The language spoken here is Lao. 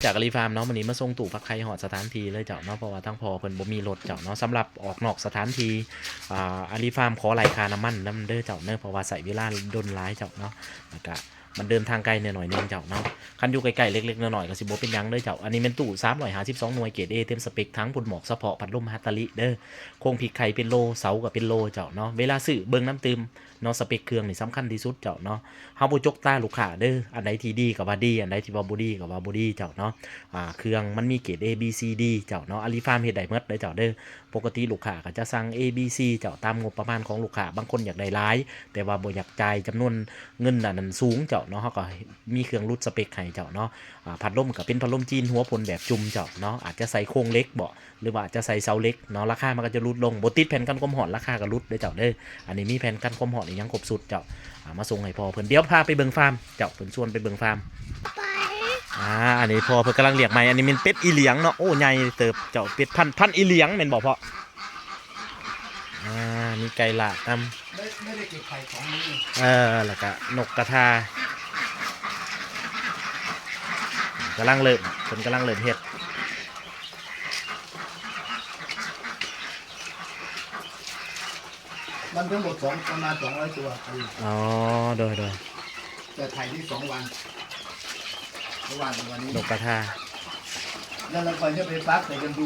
ຈາກອາລີຟາມເນາະ ມື້ນີ້ມາສົ່ງຕູ້ຟັກໄຂ່ຮອດສະຖານທີ່ເລີຍເຈົ້າເນາະ ເພາະວ່າທາງພໍ່ເພິ່ນບໍ່ມີລົດເຈົ້າເນາະ. ສຳລັບອອກນອກສະຖານທີ່ ອາ ອາລີຟາມຂໍໄລ່ຄ່ານ້ຳມັນນຳເດີເຈົ້າເນີ ເພາະວ່າໃຊ້ເວລາດົນຫຼາຍເຈົ້າເນາະ ແລ້ວກະມັນເດີນທາງໄກແດ່ໜ້ອຍໜຶ່ງເຈົ້າເນາະ. ຄັນຢູ່ໃກ້ໆເລັກໆນ້ອຍໆກໍຊິບໍ່ເປັນຫຍັງເດີເຈົ້າ. ອັນນີ້ແມ່ນຕູ້ສາມຮ້ອຍຫ້າສິບສອງໜ່ວຍ ເກຣດເອ ເຕັມສະເປັກ ຖັງພຸ້ນໝອກສະເພາະ ພັດລົມຮາດຕາລິເດີ. ໂຄງພິກໄຂ່ເປັນໂລ ເສົາກໍເປັນໂລເຈົ້າເນາະ. ເວລາຊື້ເບິ່ງນຳຕື່ມ ເນາະ ສະເປັກເຄື່ອງນີ້ສຳຄັນທີ່ສຸດເຈົ້າເນາະ. ເຮົາບໍ່ຈົກຕາລູກຄ້າເດີ ອັນໃດທີ່ດີກໍວ່າດີ ອັນໃດທີ່ວ່າບໍ່ດີກໍວ່າບໍ່ດີເຈົ້າເນາະ. ອ່າ ເຄື່ອງມັນມີເກຣດ A B C D ເຈົ້າເນາະ. ອາລີຟາມເຮັດໄດ້ໝົດເດີເຈົ້າເດີ. ປົກກະຕິລູກຄ້າກໍຈະສັ່ງ A B C ເຈົ້າ ຕາມງົບປະມານຂອງລູກຄ້າ. ບາງຄົນຢາກໄດ້ຫຼາຍ ແຕ່ວ່າບໍ່ຢາກຈ່າຍຈຳນວນເງິນອັນນັ້ນສູງເຈົ້າເນາະ ເຮົາກໍມີເຄື່ອງຫຼຸດສະເປັກໃຫ້ເຈົ້າເນາະ. ອ່າ ພັດລົມກໍເປັນພັດລົມຈີນຫົວພົ່ນແບບຈຸ່ມເຈົ້າເນາະ ອາດຈະໃສ່ໂຄງເຫຼັກບໍ ຫຼືວ່າອາດຈະໃສ່ເສົາເຫຼັກເນາະ ລາຄາມັນກໍຈະຫຼຸດລົງ. ບໍ່ຕິດແຜ່ນກັນຄວາມຮ້ອນ ລາຄາກໍຫຼຸດເດີເຈົ້າເດີ. ອັນນີ້ມີແຜ່ນກັນຄວາມຮ້ອນອີ່ຫຍັງຄົບຊຸດເຈົ້າ. ອ່າ ມາສົ່ງໃຫ້ພໍ່ເພິ່ນ ດຽວພາໄປເບິ່ງຟາມເຈົ້າ ເພິ່ນຊວນໄປເບິ່ງຟາມ. ໄປ ອ່າ ອັນນີ້ພໍ່ເພິ່ນກຳລັງລ້ຽງໃໝ່. ອັນນີ້ແມ່ນເປັດອີຫຼຽງເນາະ ໂອ້ ໃຫຍ່ເຕີບເຈົ້າ ເປັດພັນ ພັນອີຫຼຽງແມ່ນບໍ່ພໍ່? ອ່າ ມີໄກ່ລາດນຳ ໄດ້ ໄດ້ເກັບໄຂ່ສອງມື້ ເອີ ແລ້ວກະນົກກະທາ ກຳລັງເລີ່ມ ເພິ່ນກຳລັງເລີ່ມເຮັດ. ມັນທັງໝົດສອງ ປະມານສອງຮ້ອຍຕົວ ອໍ ໂດຍໆ ແຕ່ໄຂ່ນີ້ສອງວັນ ເມື່ອວານກັບວັນນີ້ ນົກກະທາ ແລ້ວ ແລ້ວຂ້ອຍຈະໄປຟັກໃສ່ກັນດູ